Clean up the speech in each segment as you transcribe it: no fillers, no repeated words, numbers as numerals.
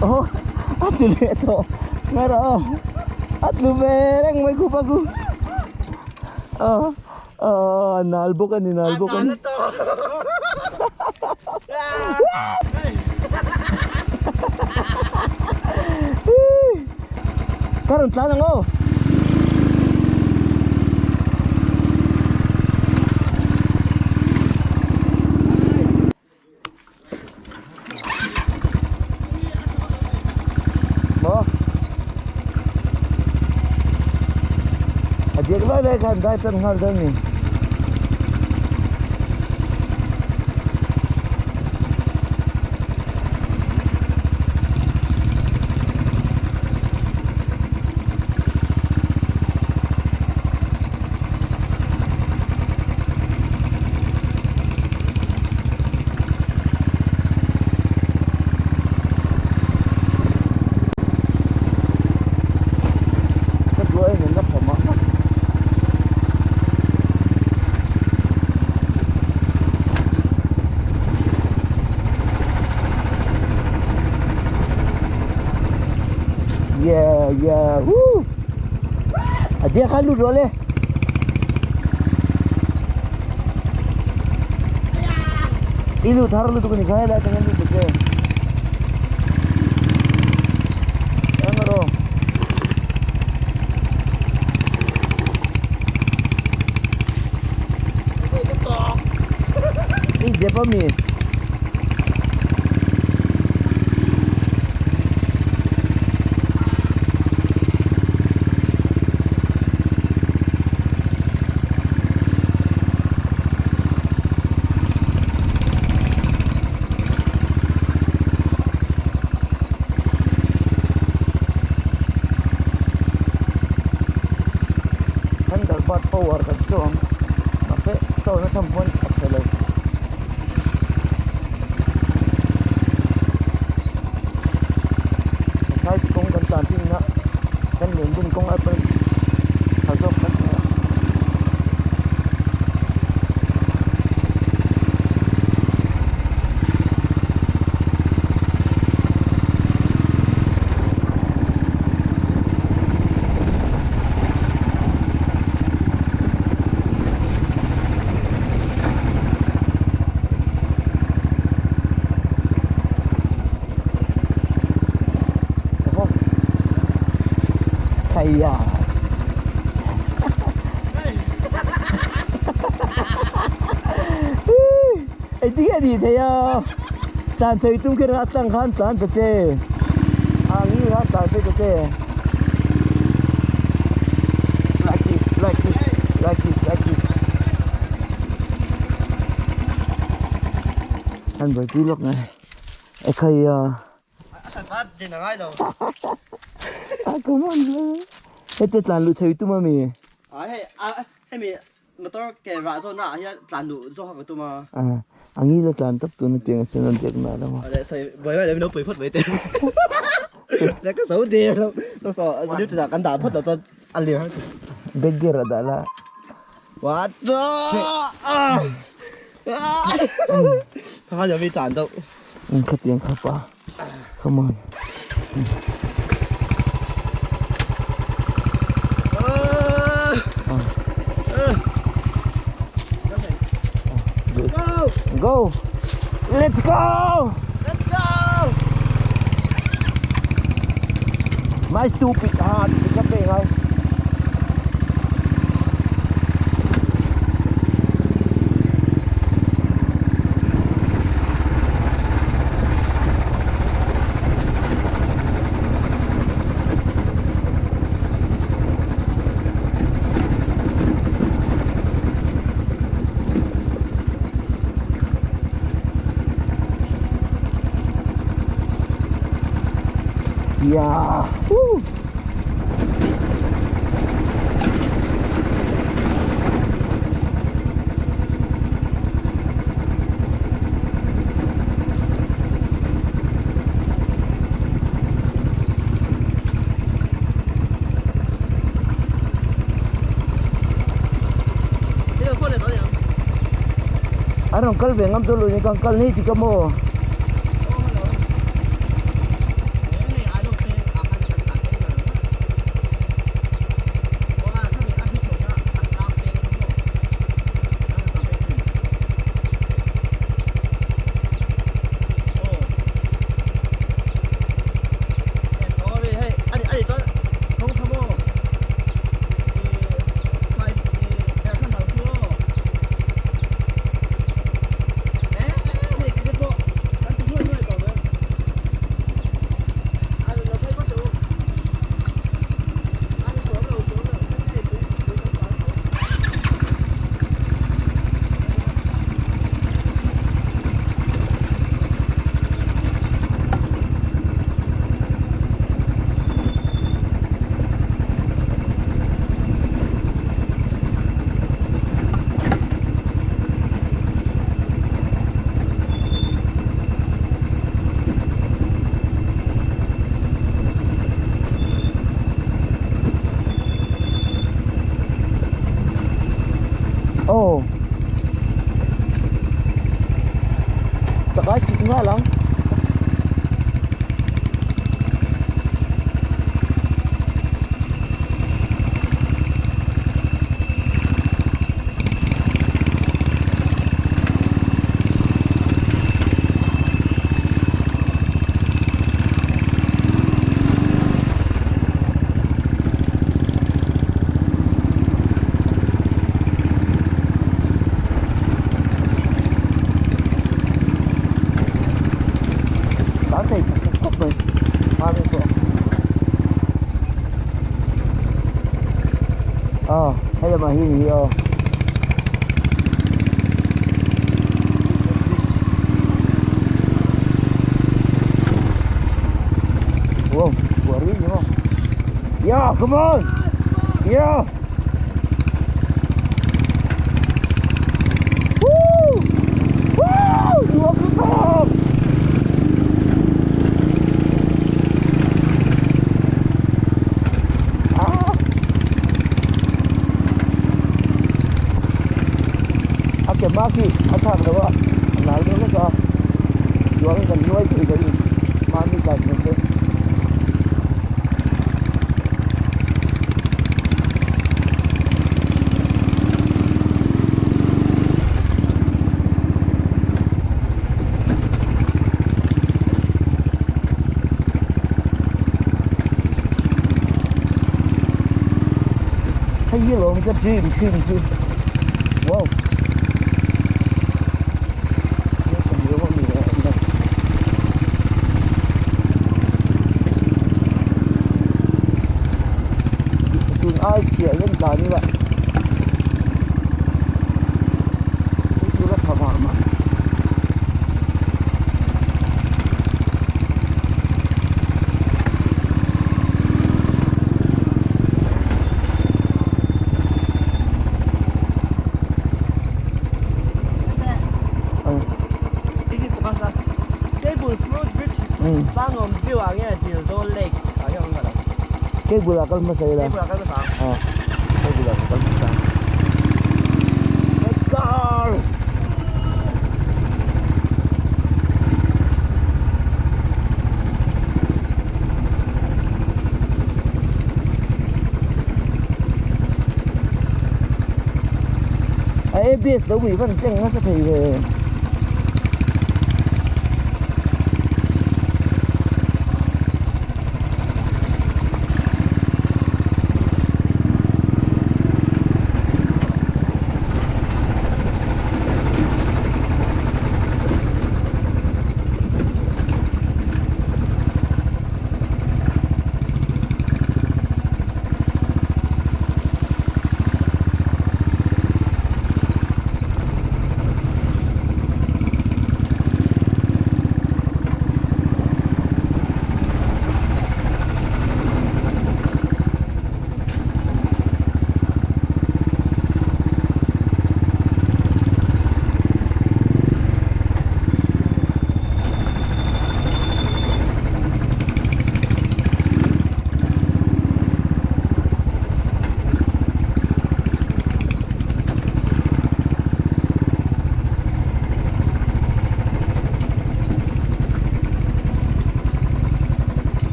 Oh, a tlu leh tawh. Ngai rawh aw. A tlu ve reng mai khupa khu. Aw, aw, a nal bawk a ni, nal bawk a ni. Ka rawn tlan ang aw. Maw? A diak lai lai khan dai tan nghal dawn ni. Ka duai nen ka phawm a. Yeah, yeah, woo! A dia kha lut rawh le. I lut har lutuk a ni kha helai atangin lut ta che. Eng rawh. I dep a mi. Thunderbird power kan saw ang mahse sawn a tham pawn a chhe lo. Side kawng kan tlan thin a kan len bun kawng ai pawhin tha zawk kan hmu a. Kaya. Ei ti nge ni thei a. Tlan chei tum kher a tlang khan tlan ta che. A ngi khan tlan phei ta che. Like this, like this, like this, like this. An buaipui lawk ngai. Ekhai a. A come on bro. Hete tlan luh chei tum ami. A hei a hemi motor ke rah zawn na ah hian tlan luh zawk ka tum a. A a ngil a tlan tawp tun a tiang chuan a biak na lo a. Awle sawi buai mai lo min lo pui phawt mai teh. Le ka zo der lo. Ka saw neutral ah kan dah phawt loh chuan a lir har. Back gear ah dah la. What the ah Kha kha mi chan deuh. Khatiang kha pa. Come on. Go! Go! Let's go! Let's go! My stupid heart ka pe ngai. Yeah. Woo. A rawn kal ve ngam dawn lo ni kan kal ni ti ka maw. Tlan thei khawp khawp mai mahni pawh aw hei lamah hi ni aw. Wow, buari ni mo. Yeah, come on. Yeah. Woo! Woo! Nuam lutuk. Ah. A ke hma khi a thlak lo a, a nal deuh hlek a, chuan kan nuai thei ka rin mahni tlan hmel te. Hei hi lawm ka gym thin chu wow tun ai chhiah hian tlan ila hei chu la tha vang mah. Cable ah kal hmasa ila. Cable ah kal hmasa. Let's go! A ABS lo mui van tleng nasa thei ve.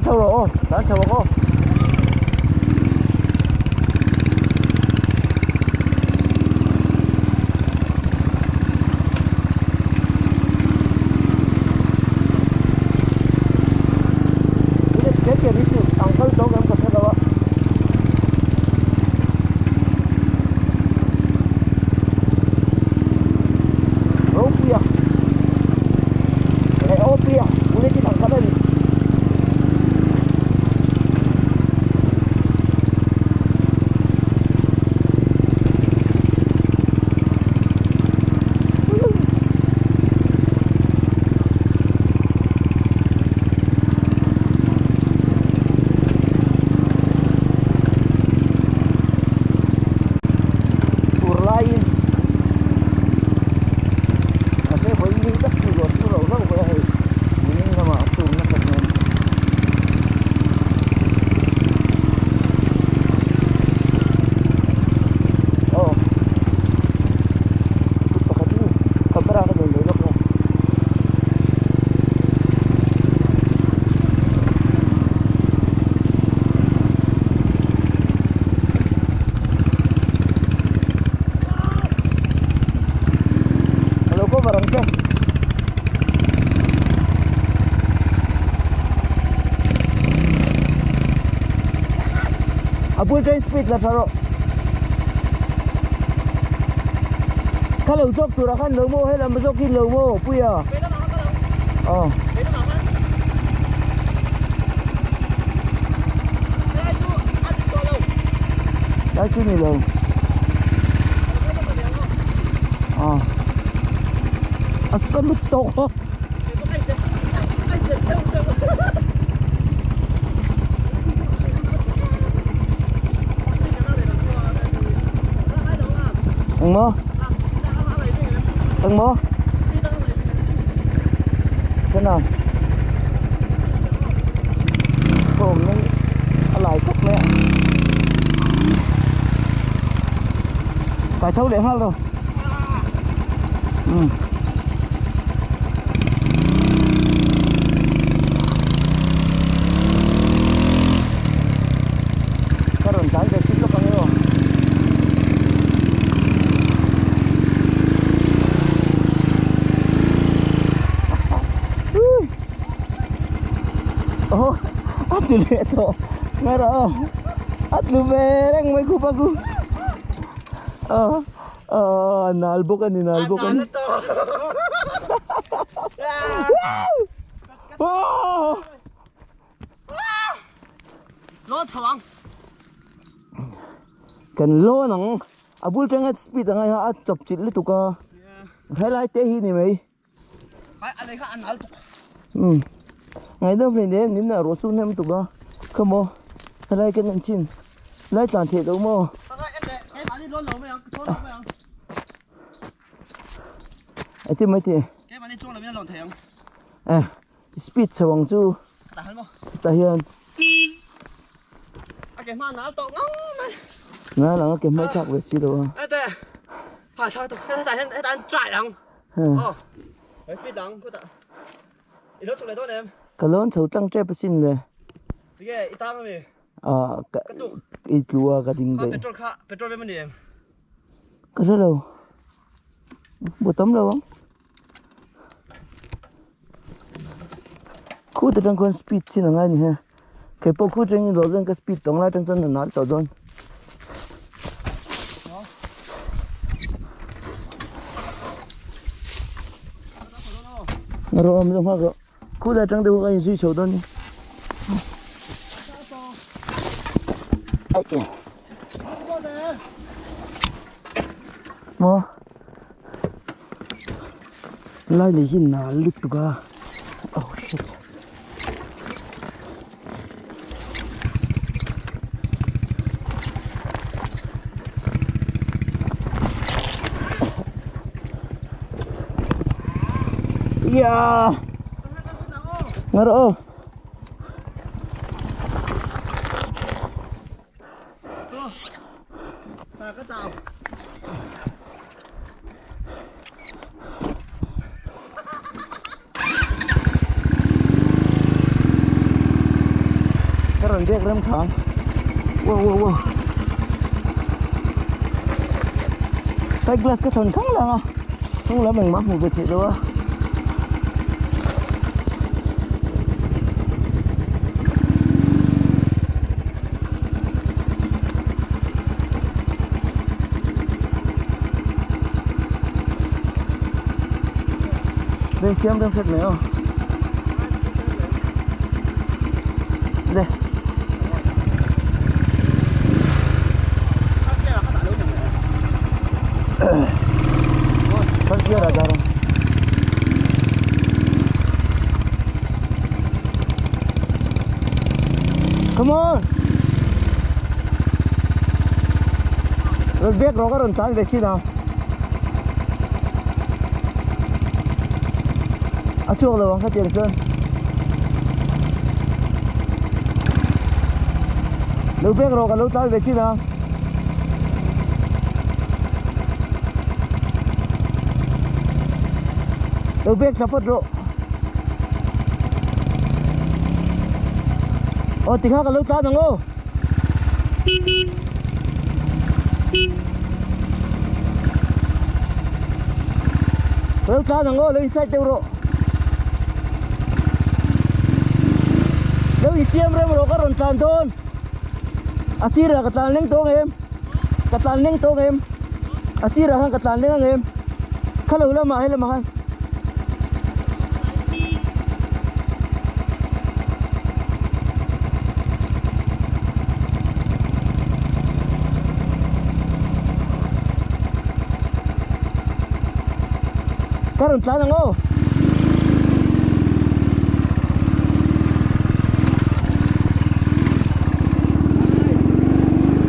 Tlan chho rawh aw, tlan chho ang aw. Ropuia leh Awpuia bullet in ang khat a ni. Tur laiin mahse vawi ni tak chu ruah sur loh hlauh mai a hei nimin lamah a sur nasat nen. Aw kut pakhat hi camera ka nei leh lawk a. Ka lo cover ang che. A bul train speed la tha rawh. Ka lo zawk turah khan lo maw helam zawk hi lo maw Puia. Aw. Lai chu ni lo. Aw. A sa lut tawk a. Ang maw? Ang maw? Thế nào? Cồm nó lại khúc mẹ. Phải thâu để hoa rồi. Ừ. Ka rawn tlan ve chhit lawk ang e aw. Aw a tlu leh tawh ngar aw a tlu ve reng mai khup a ku aw aw a nal bawk a ni nal bawk a ni. Lawn chho ang. Kan lawn ang. A bul tanga speed angai a a chawp chilh lutuk a. Helai te hi ni mai. Ai a lei kha a nal tuk. Um. Ngaihdam hlei nem nim na ruah chu hnem tuk a. Kha maw helai kan en chin. Lai tlan theih loh maw. Keimahni lawn lo mai ang, chuang lo mai ang. Engtin mai tih? Keimahni chuang lovin a lawn thei ang. Eh, speed chho ang chu. Ka tah hal maw? Tah hian. A ke hma nal tawh ngang mai. Nal ang a ke hmai thlak ve si lo a. Ete, ha thlak tawh. Hetah hian hetah hian try ang. Aw, speed ang khutah. I lo chho leh dawn em? Ka lawn chho tlang tep asin le. Tinge i tang ami? Ah, ka i tlu a ka ding daih. Kha petrol kha petrol vem ani em? Ka hre lo. Bu tam lo ang. Khu te tang khuan speed chin angai ni he. Kei pawh khu tangin zawh chuan ka speed tawng lai tang chuan a nal tawh dawn. Rawh awm zawng nghak rawh. Khu lai tang deuh kha ka inzui chho dawn ni. Ai. Maw. Lai lei hi nal lutuk a. Oh shit. Yeah. Ngaro oh. rawn bek rem thang. Wow wow wow. Side glass ka thawn khang lang a. Hnung lam engmah hmuh ve theih lo a. Bên siam rem hret mai aw. Le. Kan siar a dar ang. Come on. Rawn bek rawk a rawn tlan ve chin a. A chhuak lo ang khatiang chuan. Lo bek rawk a lo tlan ve chin a. Lo bek tla phawt rawh. Aw tikha ka lo tlan ang aw. Ka lo tlan ang aw, lo inside deuh rawh. Lo insiam rem rawh ka rawn tlan dawn. A sirah ka tlan leng tawng em? Ka tlan leng tawng em? A sirah khan ka tlan leng ang em? Kha lo lamah he lamah khan. Ka rawn tlan ang aw.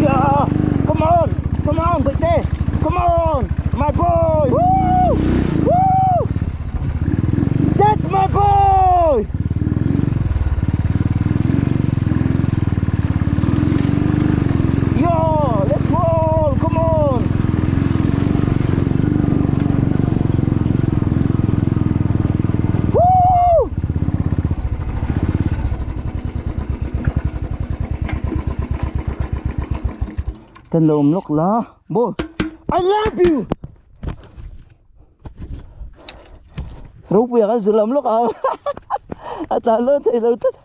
Yeah, come on, come on, Bete, come on, my boy. Woo! Woo! That's my boy. Yo, let's roll, come on. Woo! Kan lo awm lawk la. Boy, I love you. Ropuia kan zu lam lawk a a tlan lawn thei lo tlat.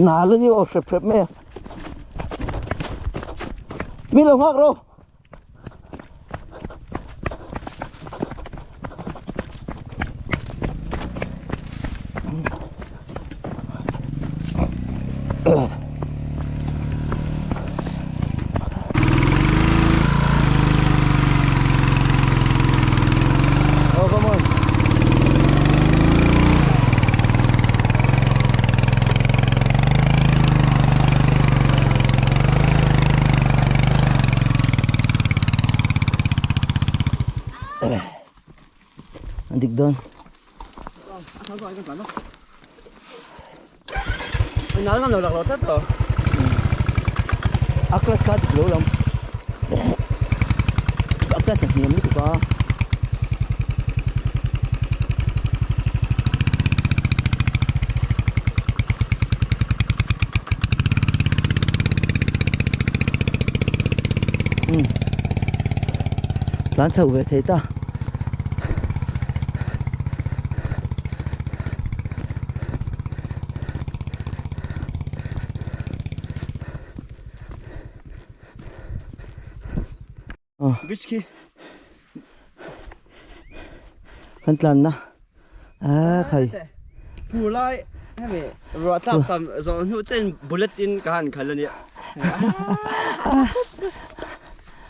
Nal a ni aw hrep hrep mai a. Mi lo nghak rawh. Oh, come on. An dik dawn. A class kha dik lo lam. A class a hniam lutuk a. Tlan chho ve thei ta. Bridge khi. Kan tlan na. Ah khai. Fu lai hemi ruah tlak tam zawh hnu chen bullet in ka han khal ania.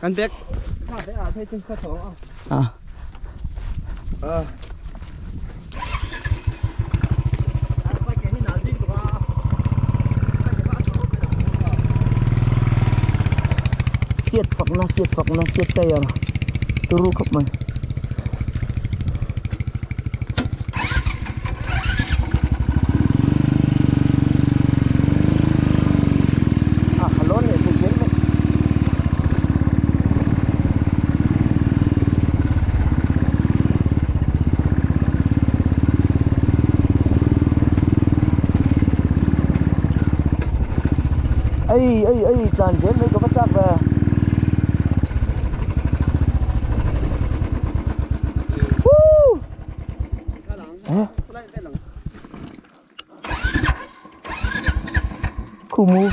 Kan bag tha te ah phei chu ka chhawng a. Ah. Ah. Siat fakna siat fakna siat tayar turu khawp mai. Ei ei ei tlan zel mai ka va chak ve. Woo! Eh? Khu mu.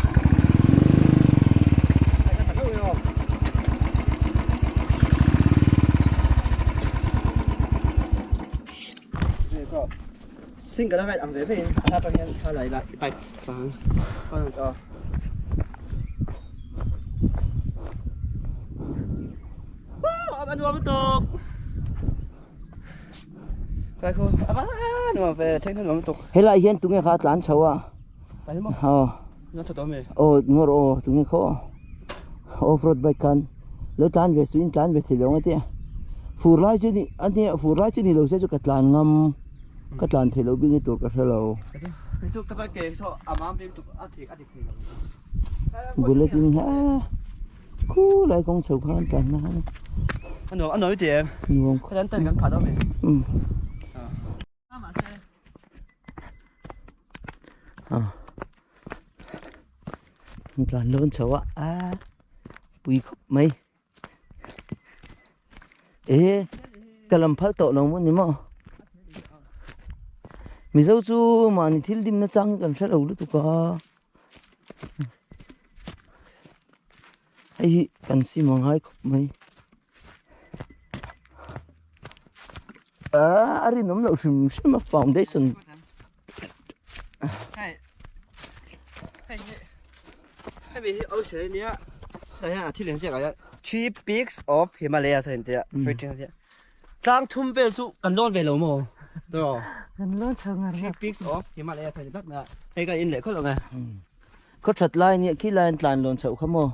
Single ride ang ve ve in a tang hian thla lai la bike chuang aw. A nuam lutuk kai khu a va nuam ve thleng nuam lutuk. Helai hian tunge kha a tlan chho a. Aw. Na chho tawh ami? Aw ngawr aw tunge khaw off road bike khan lo tlan ve suh in tlan ve thei lo ang a tia. Fur lai chu ni a nia fur lai chu ni lo se chu ka tlan ngam ka tlan thei lo bik ni tur ka hre lo. Bullet in hi a khulai kawng chho khan tlan na khan a nuam a nuam i ti em? Nuam khawp an tan kan phah dawn mi. An tlan dawn chho a a pui khawp mai e ka lam phal tawh lo maw ni maw mizo chu mahni thil dimna chang hi kan hre lo lutuk a hei hi kan sim a ngai khawp mai. A rinawm loh hrim hrim a foundation. Hei hei hemi hi ocean ania tah hian a thil in ziak ah hian three peaks of Himalayas a intia tlang thum vel chu kan lawn ve lo maw tawh kan lawn chho ngar three peaks of Himalayas a ni tlat mai a hei kan in leh khawlh ang e. Khaw that lai nia khi lai an tlan lawn chhoh kha maw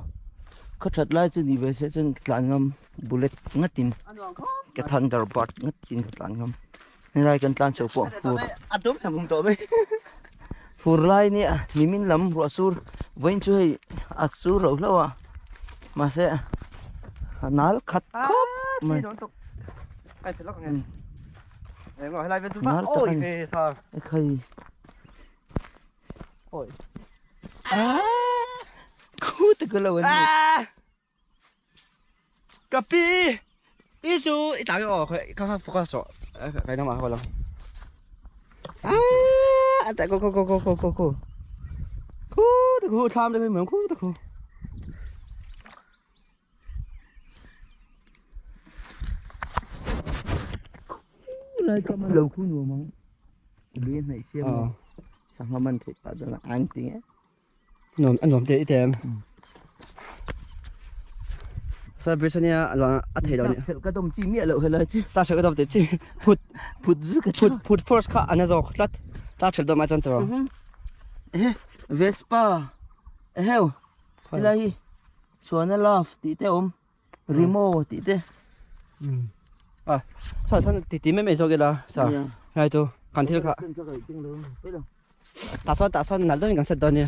khaw that lai chu ni ve se chuan ka tlan ngam bullet ngatin ka thunderbird ngatin ka tlan ngam helai kan tlan chho pawh fur a dum hem hum tawh mai fur lai nia nimin lam ruah sur vawiin chu hei a sur loh hlauh a mahse a nal khat khawp mai nal tak a ni ekhai. Oi. Ah! Khu te ko lo an ni. Ah! Ka pi! Isu i tlang aw kha kha focus rawh. Kai nama kha lo. Ah! Ta ko ko ko ko ko ko ko. Khu te khu tham te khu khu te khu. Khu lai kam lo khu nuam ang. Lui hnaih siam a sangha man theih pah dawn a ang ti nge. Nuam a nuam te i tem. Sa bridge ania a luan a thei lo ni. Ka dawm chi miah loh helai chu. Ta hrelh ka dawm te chi. Phut phut zu ka phut phut force kha ana zawk tlat. Ta hrelh dawm ai chuan tawh. Eh Vespa eheu helai hi Chuan a love tih te a awm Rimo tih te. A sa san ti ti mai mai zawk ila sa ngai chu kan thil kha ta sawn ta sawn nal deuhin kan set dawn nia.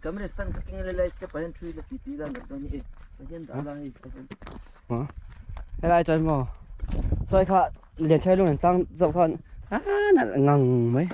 Camera stand kha keng lai step ah hian thui la ti ti la nat dawn ni e Pathian dah la hei Helai chuan maw sawi kha lian chhai lung an tlang zawk khan a nalh ngang mai.